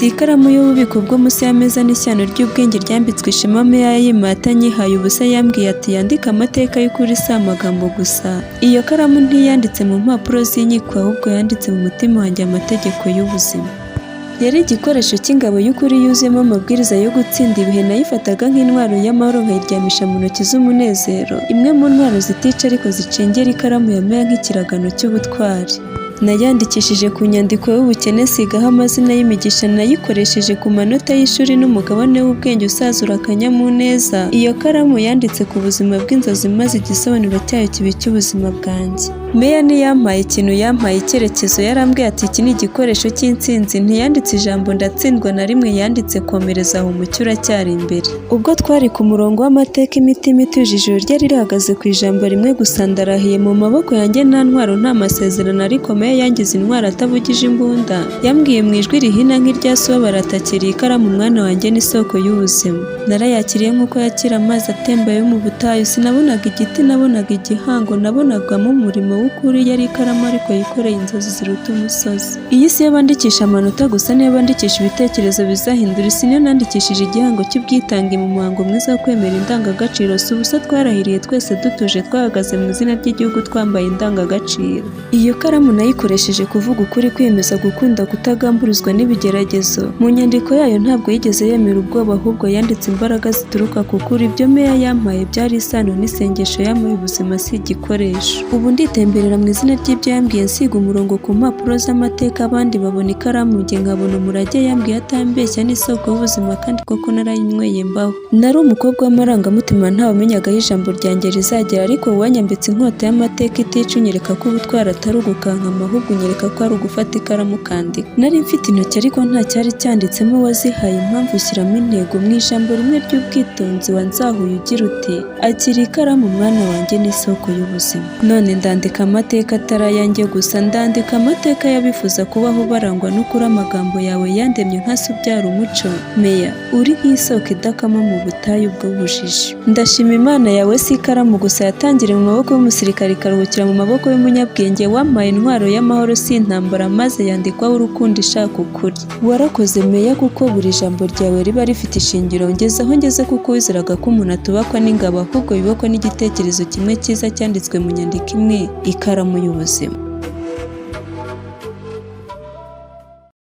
Si ikaramu y'ububiko bwo munsi y'ameza, n'ishyano ry'ubwenge ryambitswe ishema. Meya yimata nyihaye ubusa. Yambwiye ati: "Yandike amateka y'ukuri, si amagambo gusa." Iyo karamu ntiyanditse mu mpapuro z'inkiko, ahubwo yanditse mu mutima wanjye amategeko y'ubuzima. Yari igikoresho cy'ingabo y'ukuri yuzuyemo amabwiriza yo gutsinda ibihe. Nayifataga nk'intwaro y'amahoro, nkayiryamisha mu ntoki z'umunezero, imwe mu ntwaro zitica ariko zicengera. Ikaramu ya Meya nk'ikiragano cy'ubutwari. Nayandikishije ku nyandiko y'ubukene, nsigaho amazina y'imigisha. Nayikoresheje ku manota y'ishuri n'umugabane w'ubwenge usazura akanyamuneza. Iyo karamu yanditse ku buzima bw'inzozi, maze igisobanuro cyayo kiba icy'ubuzima bwanjye. Meya ntiyampaye ikintu, yampaye icyerekezo. Yarambwiye ati: "Iki ni igikoresho cy'intsinzi." Ntiyanditse ijambo "ndatsindwa" na rimwe, yanditse "komereza aho, umucyo uracyari imbere." Ubwo twari ku murongo w'amateka, imitima ituje, ijoro ryari rihagaze ku ijambo rimwe gusa: "Ndarahiye." Mu maboko yanjye nta ntwaro, nta masezerano, ariko Meya yangize intwaro atavugije imbunda. Yambwiye mu ijwi rihina nk'irya se ubabara ati: "Akira ikaramu, mwana wanjye, n'isoko y'ubuzima." Narayakiriye nk'uko yakira amazi atemba yo mu butayu. Sinabonaga igiti, nabonaga igihango, nabonagamo umurimo w'ukuri. Yari ikaramu ariko yikoreye inzozi ziruta umusozi. Iyi si yo bandikisha amanota gusa, niyo bandikisha ibitekerezo bizahindura isi, niyo nandikishije igihango cy'ubwitange mu muhango mwiza wo kwemera indangagaciro. Si ubusa twarahiriye twese dutuje, twahagaze mu izina ry'igihugu twambaye indangagaciro. Iyo karamu nayikoresheje kuvuga ukuri, kwiyemeza gukunda, kutagamburuzwa n'ibigeragezo. Mu nyandiko yayo ntabwo yigeze yemera ubwoba, ahubwo yanditse imbaraga zituruka ku kuri. Ibyo Meya yampaye byari isano n'isengesho. Yampaye ubuzima, si igikoresho. Ubu nditemberera mu izina ry'ibyo yambwiye, nsiga umurongo ku mpapuro z'amateka. Abandi babona ikaramu, njye nkabona umurage. Yambwiye atambeshya n'isoko y'ubuzima, kandi koko narayinyweye mbaho. Nari umukobwa w'amarangamutima, ntawamenyaga aho ijambo ryanjye rizagera, ariko wanyambitse inkota y'amateka itica, unyereka ko ubutwari atari ugukankama, ahubwo unyereka ko ari ugufata ikaramu ukandika. Nari mfite intoki ariko nta cyari cyanditsemo. Wazihaye impamvu, ushyiramo intego. Mu ijambo rimwe ry'ubwitonzi wanzahuye ugira uti: "Akira ikaramu, mwana wanjye, n'isoko y'ubuzima." None ndandika amateka atari ayanjye gusa, ndandika amateka y'abifuza kubaho barangwa n'ukuri. Amagambo yawe yandemye nka se ubyara umuco. Meya, uri nk'isoko idakama mu butayu bw'ubujiji. Ndashima Imana yawe. Si ikaramu gusa yatangiriye mu maboko y'umusirikare ikaruhukira mu maboko y'umunyabwenge. Wampaye intwaro y'amahoro, si intambara, maze yandikwaho urukundo ishaka ukuri. Warakoze Meya, kuko buri jambo ryawe riba rifite ishingiro. Ngeze aho ngeze kuko wizeraga ko umuntu atubakwa n'ingabo, ahubwo yubakwa n'igitekerezo kimwe cyiza cyanditswe mu nyandiko imwe, ikaramu y'ubuzima.